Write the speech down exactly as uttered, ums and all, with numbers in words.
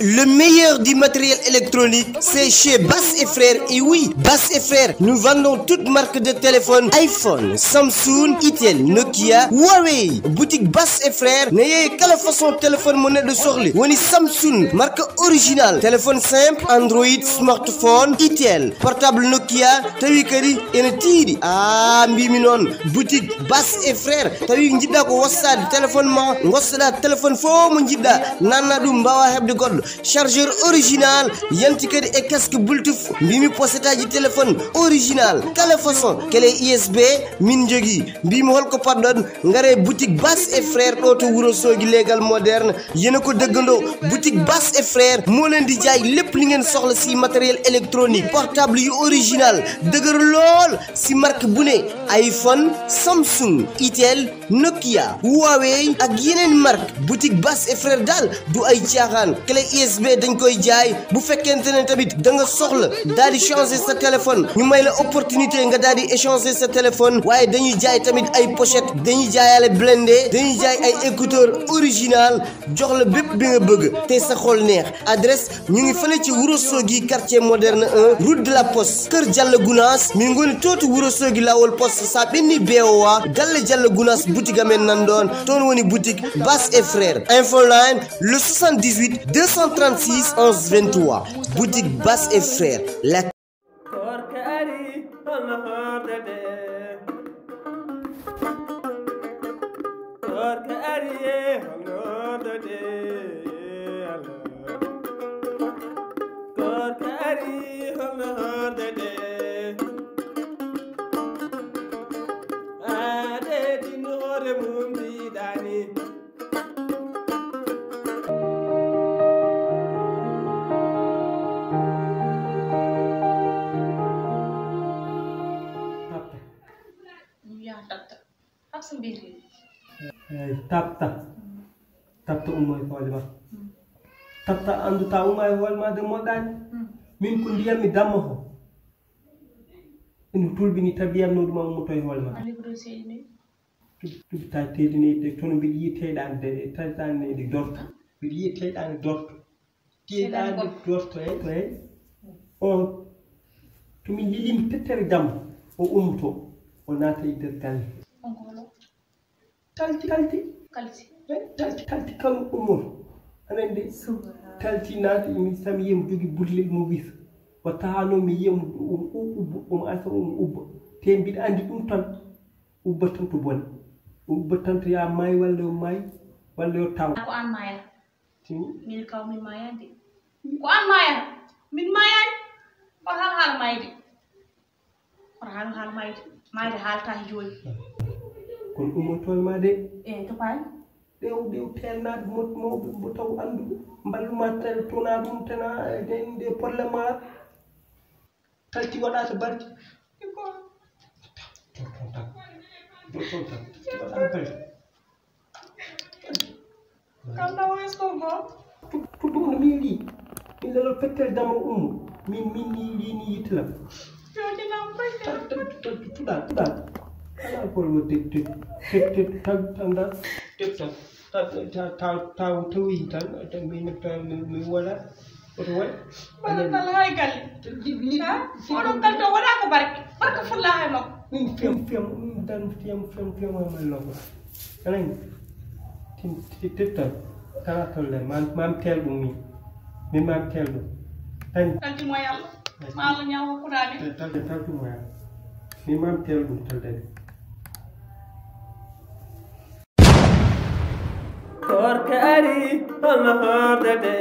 Le meilleur du matériel électronique, c'est chez Bass et Frères. Et oui, Bass et Frères, nous vendons toute marque de téléphone, iPhone, Samsung, Itel, Nokia, Huawei. Boutique Bass et Frères, n'ayez que la façon téléphone monnaie de sorle. Woni Samsung, marque originale. Téléphone simple, Android, smartphone, Itel, portable Nokia, tawi kadi ene tiiɗi. Ah, mbimi noon, boutique Bass et Frères. Tawi njiɗɗa ko wassaade téléphone ma, ngossoɗa téléphone fof mo njiɗɗa, nanna ɗum, mbawa heɓde goɗɗo. Chargeur original, yanti kadi e casque Bluetooth. Mbimi pochette aji téléphone original, kala façon, clé U S B, min jogii. Mbimi holko paɗɗon, ngare boutique Bass et Frères ɗo to Wuro Sogi, légal moderne. Yéen a ko dëggandoo, boutique Bass et Frères moo leen di jaay lépp li ngeen soxla si matériel électronique, portable yu original, dëgër lool si marque bu ne, iPhone, Samsung, Itel, Nokia, Huawei ak yeneen marque. Boutique Bass et Frères daal du ay caaxaan. Clé U S B dañ koy jaay. Bu fekkente ne tamit da nga soxla daal di changer sa téléphone, ñu may la opportunité nga daal di échanger sa téléphone. Waaye dañuy jaay tamit ay pochette, dañuy jaayaale blindé, dañuy jaay ay écouteur original, jox la bépp bi nga bëgg te sa xol neex. Adresse, ñu ngi fële ci Wuro Sogi, quartier moderne un, route de la Poste, Kër Jalla Gounass. Min ngoni to to Wuro Sogi, laawol Poste. Sa ɓenni B O A, Galle Jalla Gounass, boutique amen nan ɗon. Toon woni boutique Bass et Frères. Info line, le soixante-dix-huit deux cent trente-six onze vingt-trois. Boutique Bass et Frères. La Koorka ari, holno hoordete? Koorka ari, e holno hoordete? Allah. Koorka ari, holno hoordete? Aade din hoore mum tiiɗaani. Tapta. Ɗum yaha tapta. Hafsa mbiyetee. Eey, tapta. Tapta ummo e hoore ma. Tapta anndu ta umma e hoore ma de moɗɗaani. Min ko ndiyam mi dammo ko. Ene tulɓini tabiyanno ɗum ummoto e hoore ma. Tubi tawi teydineyde kono mbiɗa yiya teyɗaande de, teyɗaande de dorto. Mbiɗa yiya teyɗaande dorto. Teyɗaande dorto, e to e on. To min lelimi pettere jamma, o ummoto, o naata e nder galle. Talti, talti. Kalti. Eh, talti, talti kam ummoto. Aɗa anndi? Talti naata, mi sami yiyam jogi bullel mo wis. Watta hano mi yiyam um ubba, um asa um ubba. Te mbiɗa anndi ɗum tan. Ubba tan to bone. Ubba tan to ya maayi walla yo maayi, walla yo taw. Ko an maaya. Min kaw min maayani de. Ko an maaya. Min maayani. Ko hal hal maayde. Ko hal hal maayde. Maayde haalta he jooni. Kon ummotoy ma de. E to paay. Ɗew, ɗew telnaade mo, mawɓe mbo taw annduɓe. Mballu ma tel tona ɗum tena, e, de, de problème ma. Talti waɗata barki. Iko. Ton, ton, tan. Ton, ton, tan. Talti waɗata barki. Kam na wes ko go. Tudu no mi ri. Min lelo pettel damo ummo. Min, min ni ri ni yitlam. Yo di na ko. Tal, tal, tal, tuda, tuda. Ala ko lo tek, tek, tek, tek, tal, tal, tal. Tek, tal. Taw, taw, taw, taw tawi tan, tan mi, mi, mi, mi wala, oto wal. Wala tal hay galle. Ha? Oɗon kalto wala ko barke. Barke fulla hay makko. Min fem, fem, min dan fem, fem, fem, ay man loko. Anan, tin, tin, tin, tan. Tana tolle, man, man tel ɗum min. Min man tel ɗum. Tan. Tanti mo Yalla. Ma Allah ñaawo kuraade. Tan, tan, tan, tan, mo Yalla. Min man tel ɗum, tan, tan. Koorka ari, holno hoordete?